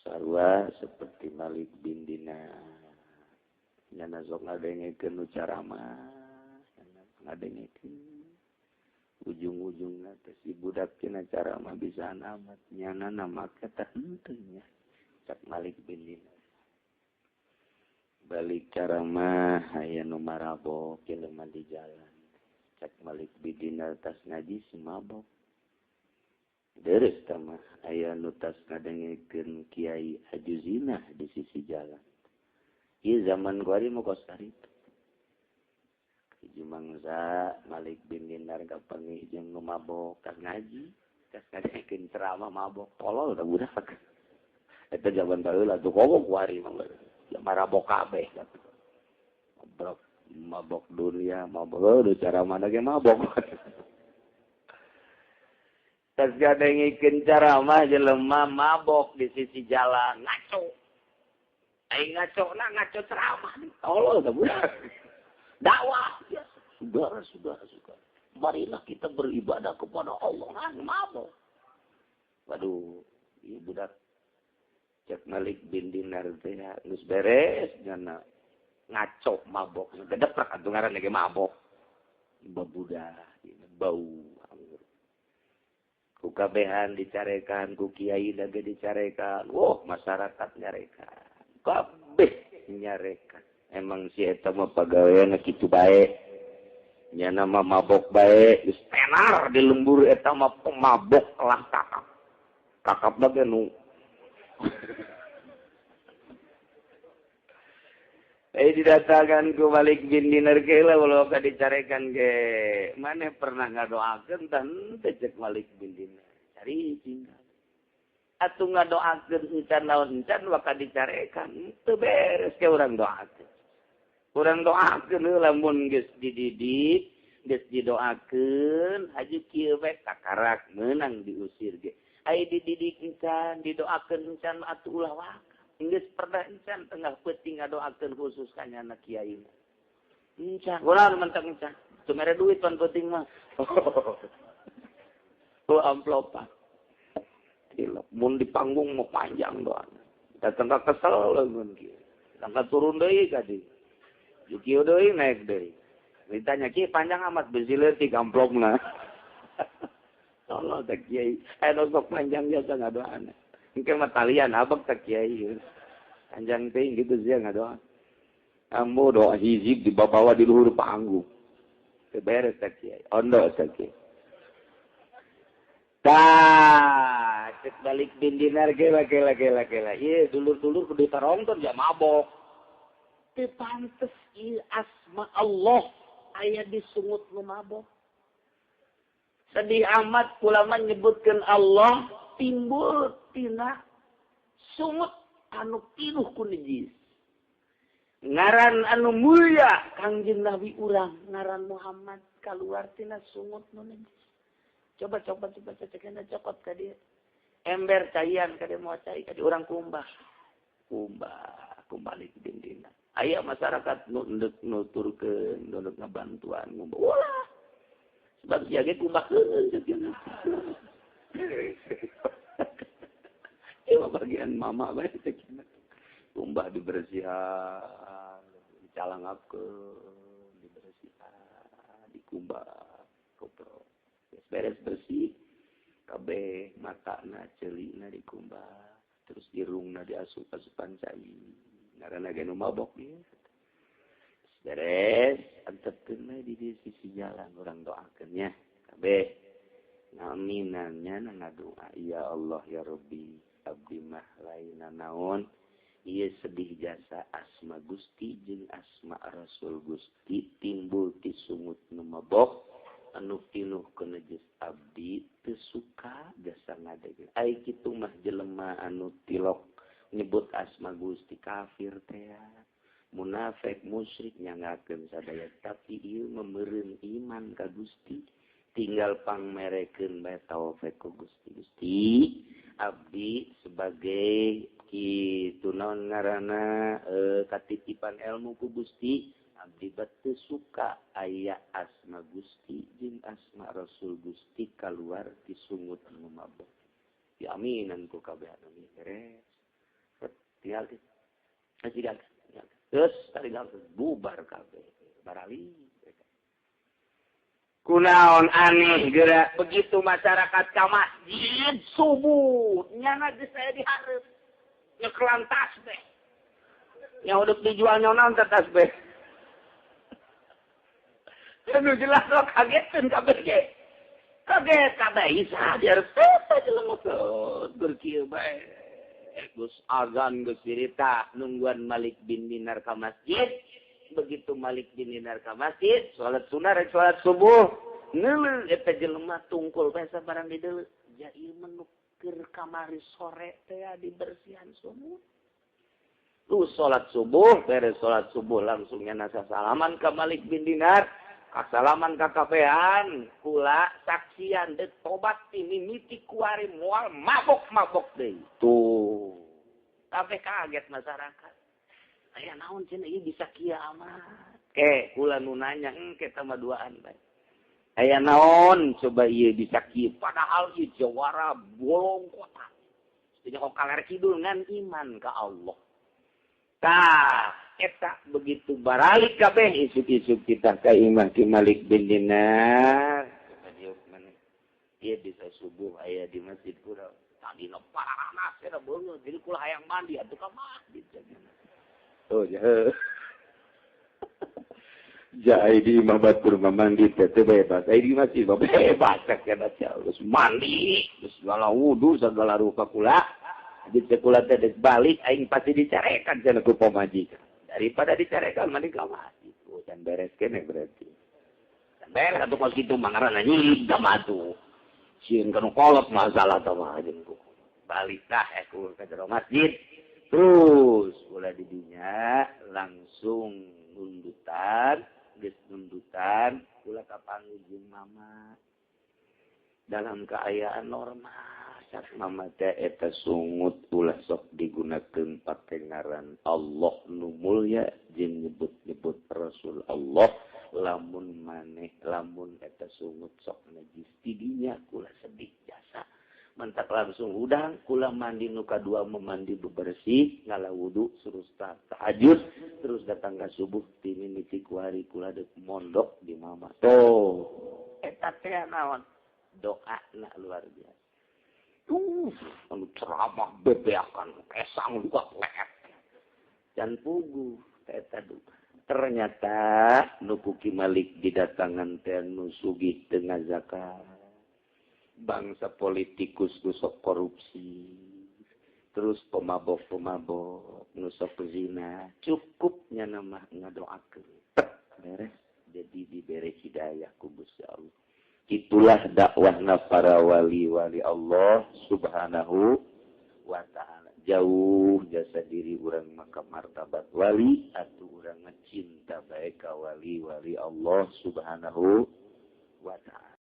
Sarua seperti Malik bin Dinar. Nyana sok ngadengekeun nu caramah, ngadengekeun. Ujung-ujungna teh si budak tina caramah bisa amat nyana nama kata henteu nya. Cak Malik bin Dinar. Balik caramah aya nu marabok jelema di jalan. Cak Malik bin Dinar tas ngaji si mabok. Deres tamah aya nu tas ngadengekeun kiai ajuzinah di sisi jalan. Ieu zaman kuari mah kos harita. Hiji mangsa Malik bin Dinar kapanggih jeung nu mabok tas ngaji, tas ngadengekeun ceramah mabok, tolol da budak. Eta zaman baheula tuh komo kuari mah. Ya marabok kabeh mabok, mabok dunia, mabok aduh ceramah ge mabok. Tas ngadengekeun ceramah jelema mabok di sisi jalan, ngaco. Aing ngaco na ngaco ceramah tolol da budak. Dakwah ya. Saudara, saudara, saudara. Marilah kita beribadah kepada Allah. Nah, mabok. Waduh, ieu budak cek Malik bin Dinar teh geus beres nyana ngaco mabok. Gedeprak atuh ngaran ge mabok. Babudak bau anggur. Ku kabehan dicarekan, ku kiai ge dicarekan. Wah, masyarakat nyarekan. Kabeh nyarekan. Emang si eta mah pagaweanna kitu bae. Nyana mah mabok bae, geus tenar di lembur eta mah pemabok kelas kakap. Kakapna ge nu didatangkan ku Malik bin Dinar ke lah walau ka dicarekan ge. Maneh pernah ngadoakeun tah henteu cek Malik bin Dinar. Cari tinggal. Atuh ngadoakeun encan naon encan waka dicarekan teu beres ke urang doakeun. Urang doakeun heula mun geus dididik, geus didoakeun haji kieu we kakarak meunang diusir ge. Ai dididik encan, didoakeun encan atuh ulah waka. Geus pernah encan tengah peuting ngadoakeun khusus ka nyana kiai. Encan, ulah mentak encan. Teu mere duit pan peuting mah. Oh amplopan. Tilok mun di panggung mau panjang doana. Datang ka kesel lamun kieu. Datang ka turun deui ka dieu. Kieu deui naik deui. Ditanya kieu panjang amat beusi leutik amplopna. Tolol teh kiai. Anu sok panjang jasa ngadoana. Engke mah talian abek teh kiai. Panjang teuing kitu sia ngadoa. Ambo doa hizib dibawa di luhur panggung. Teu beres teh kiai. Ondo teh kiai. Tah, cek Balik bin Dinar gela gela gela gela. Ieu dulur-dulur kudu tarongton ja mabok. Teu pantes ieu asma Allah aya di sungut nu mabok. Sedih amat ulama nyebutkeun Allah timbul tina sungut anu pinuh ku najis. Ngaran anu mulia Kangjeng Nabi urang ngaran Muhammad kaluar tina sungut nu najis. Coba coba coba cekena cokot ka dia. Ember caian ka dia mau cai ka dia urang kumbah. Kumbah, kumbalik bin Dinar. Aya masyarakat nu endek nuturkeun, nu endek ngabantuan ngumbah. Ulah. Sebab sia ge kumbahkeun cenah. Ieu mah bagian mama bae cenah. Kumbah dibersihan, dicalangapkeun, dibersihan, dikumbah, koprok. Beres bersih kabeh matana ceulina dikumbah terus irungna diasup-asupan cai ngaranna ge nu mabok ieu beres antepkeun we di sisi jalan urang doakeun nya kabeh ngaminannya ngadoa ya Allah ya Rabbi abdi mah lain naon ieu sedih jasa asma Gusti jeung asma Rasul Gusti timbul ti sungut nu mabok anu pinuh ku najis abdi teu suka jasa ngadeg. Ai kitu mah jelema anu tilok nyebut asma Gusti kafir teh munafik musyrik nyangakeun sadaya tapi ieu memeureun iman ka Gusti tinggal pangmerekeun bae taufik ku Gusti. Gusti abdi sebagai kitu naon ngaranna katitipan ilmu ku Gusti abdi batu suka aya asma Gusti jeung asma Rasul Gusti kaluar ti sungut nu mabok. Diaminan ku kabeh anu beres. Tinggalkeun. Tinggalkeun. Terus tinggalkeun bubar kabeh. Barali. Kunaon aneh geura begitu masyarakat ka masjid subuh nyana geus aya di hareup. Nyekelan tasbih. Nya udah dijual nyonaon teh tasbih. Anu jelas lo kagetan kabeh ge. Kaget kabeh isa di hareup teh jelema teh kieu bae. Geus azan geus cerita nungguan Malik bin Dinar ka masjid. Begitu Malik bin Dinar ka masjid, salat sunah rek salat subuh, ngeuleuh eta jelema tungkul bae sabarang di deuleu. Ja ieu mah nu keur kamari sore teh dibersihan sumur. Lu salat subuh, beres salat subuh langsung nyana salaman ka Malik bin Dinar, kasalaman ka kabehan, kula saksian deuk tobat ti mimiti kuari moal mabok-mabok deui. Tuh. Kabeh kaget masyarakat. Aya naon cenah ieu bisa kieu amat. Ke kula nu nanya engke tambah duaan bae. Aya naon coba ieu bisa kieu padahal ieu jawara bolong kota. Jadi kok kaler kidul ngan iman ka Allah. Tah eta begitu baralik kabeh isuk-isuk kita ka imah Ki Malik bin Dinar. Dia bisa subuh aya di masjid kula. Tadina paranas eta beungeut jadi kula hayang mandi atuh ka masjid. Oh ya. Jai di imah batur mandi teh bebas. Ai di masjid bebas kana geus mandi, geus segala wudu segala rupa kula. Di kula teh geus balik aing pasti dicarekan cenah ku pamajikan. Daripada dicarekan mandi ka masjid. Oh, can beres keneh berarti. Can beres atuh kos kitu mah ngaranna nyidam atuh. Sieun kanu kolot masalah tah mah jeung ku. Balik tah ku ka jero masjid. Terus kula di dinya langsung nundutan, geus nundutan kula kapanggih jeung mama. Dalam keayaan normal, sak mama teh eta sungut ulah sok digunakeun pake ngaran Allah nu mulya jeung nyebut-nyebut Rasul Allah lamun maneh lamun eta sungut sok najis ti dinya kula sedih jasa. Mentak langsung hudang kula mandi nu kadua memandi bebersih ngala wudu terus tahajud terus datang ka subuh ti mimiti kuari kula deuk mondok di mama. Tuh eta teh naon doa na luar biasa. Tuh anu ceramah bebeakan kesang luka leet dan puguh eta duka. Ternyata nu ku Ki Malik didatangan teh nu sugih teu ngazakat. Bangsa politikus nu sok korupsi, terus pemabok-pemabok nu sok zina, cukupnya nama ngadoakeun. Beres, jadi dibere hidayah ku Gusti Allah. Itulah dakwahna para wali-wali Allah Subhanahu wa ta'ala. Jauh jasa diri urang maka martabat wali atuh urang cinta bae ka wali-wali Allah Subhanahu wa ta'ala.